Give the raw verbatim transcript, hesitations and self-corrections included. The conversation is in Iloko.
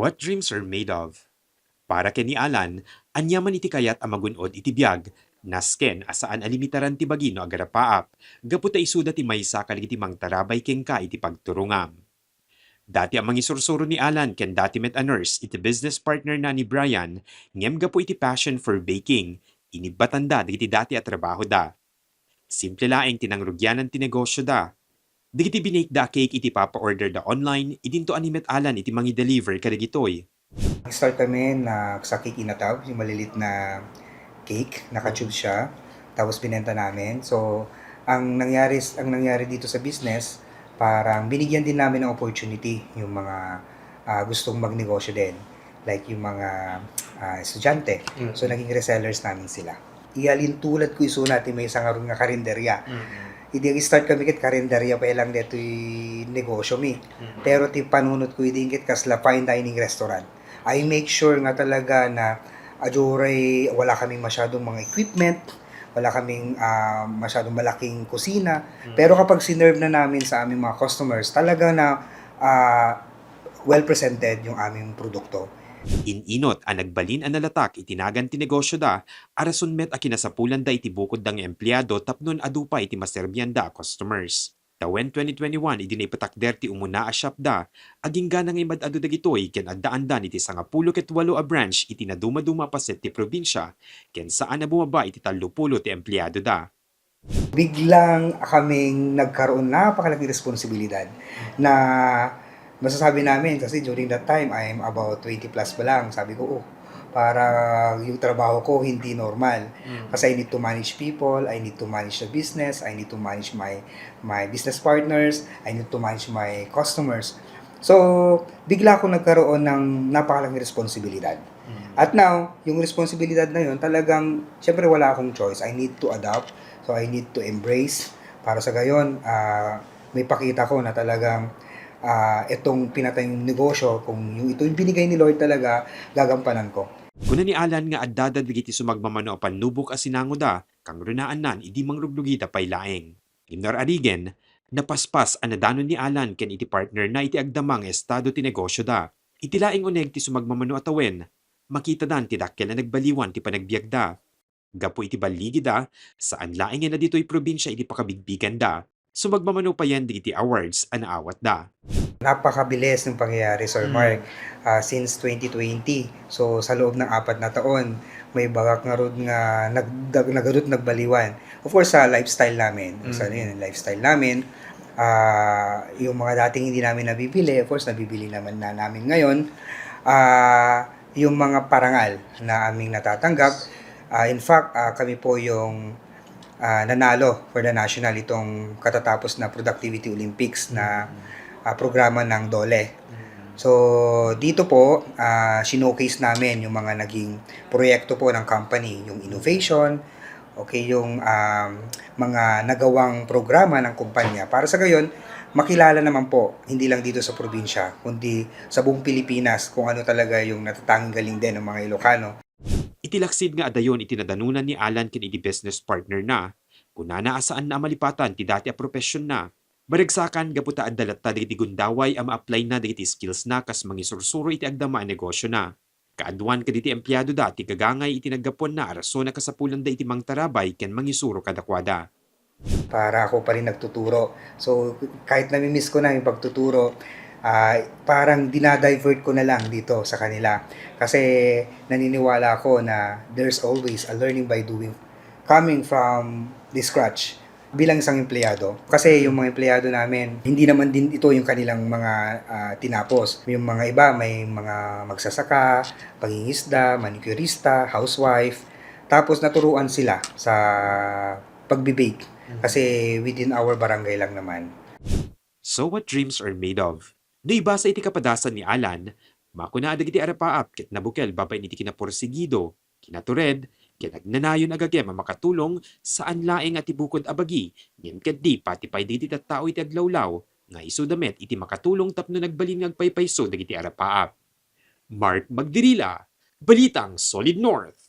What dreams are made of? Para ken ni Alan, ania man iti kayat a magun-od iti biag, nasken a saan a limitaran ti bagi no agarapaap, gapu ta isuda ti maysa kadagiti mangtarabay kenka iti pagturongam. Dati a mangisursuro ni Alan ken dati met a nurse iti business partner na ni Brian, ngem gapu iti passion for baking, inibbatanda dagiti dati a trabahoda. Simple laeng ti nangrugianan ti negosyoda. Dagiti binake da a cake iti papa-order da online, idinto a ni met Alan iti mangi-deliver kadagitoy. Nag-start kami na sa cake inatab, yung malilit na cake, naka-tube siya. Tapos binenta namin. So, ang nangyari ang nangyari dito sa business, parang binigyan din namin ng opportunity yung mga ah, gustong magnegosyo din. Like yung mga ah, estudyante. Mm. So, naging resellers namin sila. Iyalintulad ko isu na ti maysa ngarud nga karinderya. Mm. Idi ag-start kami ket karinderya pa lang detoy negosyo mi. Mm. Pero ti panunot ko idi ket kasla fine dining restaurant. I make sure nga talaga na aduray wala kaming masyadong mga equipment, wala kaming ah, masyadong malaking kusina. Mm. Pero kapag sinerve na namin sa aming mga customers, talaga na ah, well presented yung aming produkto. In-inot a nagbalin a nalatak iti nagan ti negosyoda, a rason met a kinasapulanda iti bukodda nga empleado tapno adu pay iti maserbianda a customers. Tawen twenty twenty-one, idi naipatakder ti umuna a shopda, agingga na nga imad-adu dagitoy ken addaandan iti sangapulo ket walo a branch iti nadumaduma a paset ti probinsia, ken saan a bumaba iti tallopulo ti empleadoda. Biglang kaming nagkaroon napakalaking responsibilidad na masasabi namin, kasi during that time, I'm about twenty plus pa lang. Sabi ko, "Oh, para yung trabaho ko hindi normal. Mm. Kasi I need to manage people, I need to manage the business, I need to manage my my business partners, I need to manage my customers." So, bigla akong nagkaroon ng napakalaking responsibilidad. Mm. At now, yung responsibilidad na yun, talagang, syempre wala akong choice. I need to adapt. So, I need to embrace. Para sa gayon, ah, may pakita ko na talagang ah, itong pinatayong negosyo, kung yung ito yung binigay ni Lord talaga, gagampanan ko. Kuna ni Alan nga addada dagiti sumagmamano a pannubok a sinangoda, kangrunaannan idi mangruglugida pay laeng. Ngem no ar-arigen, napaspas a nadanon ni Alan ken iti partner na iti agdama nga estado ti negosyoda. Iti laeng uneg ti sumagmamano a tawen, makitadan ti dakkel a nagbaliwan ti panagbiagda. Gapu iti balligida, saan laengen a ditoy probinsia iti pakabigbiganda. Sumagmamano payen dagiti awards a naawatda. Napakabilis ng pangyayari, Sir Mm. Mark. Ah, since twenty twenty, so sa loob ng apat na taon, may bagak ngarud nga nag, nag, nagarut nagbaliwan. Of course, sa lifestyle namin. Mm. Sa yun, lifestyle namin, ah, yung mga dating hindi namin nabibili, of course, nabibili naman na namin ngayon. Ah, yung mga parangal na aming natatanggap, ah, in fact, ah, kami po yung ah, nanalo for the national itong katatapos na Productivity Olympics na ah, programa ng DOLE. So, dito po, ah, showcase namin yung mga naging proyekto po ng company, yung innovation, okay, yung um, mga nagawang programa ng kumpanya. Para sa gayon, makilala naman po, hindi lang dito sa probinsya, kundi sa buong Pilipinas, kung ano talaga yung natatanging galing din ng mga Ilocano. Iti laksid nga adayon iti nadanunan ni Alan ken idi business partner na, kunana a saanna a malipatan ti dati a profession na. Maragsakan gapu ta adda latta dagiti gundaway a ma-apply na dagiti skills na kas mangisursuro iti agdama a negosyo na. Kaaduan kaditi empleado da ti gagangay iti naggapuan na a rason a kasapulanda iti mangtarabay ken mangisuro kadakuada. Para ako pa rin nagtuturo. So, kahit namimiss ko na yung pagtuturo, ah, parang dinadivert ko na lang dito sa kanila. Kasi naniniwala ako na there's always a learning by doing coming from the scratch bilang isang empleyado. Kasi yung mga empleyado namin, hindi naman din ito yung kanilang mga ah, tinapos. Yung mga iba, may mga magsasaka, pangingisda, manicurista, housewife. Tapos naturuan sila sa pagbe-bake. Kasi within our barangay lang naman. So what dreams are made of? No ibasa iti kapadasan ni Alan, makuna a dagiti arapaap ket nabukel babaen iti kinapursigido, kinatured, ken agnanayon a gagem a makatulong saan laeng a ti bukod a bagi, ngem ketdi pati pay dagiti tattao iti aglawlaw nga isuda met iti makatulong tapno nagbalin nga agpaypayso dagiti arapaap. Mark Magdirila, Balitang Solid North.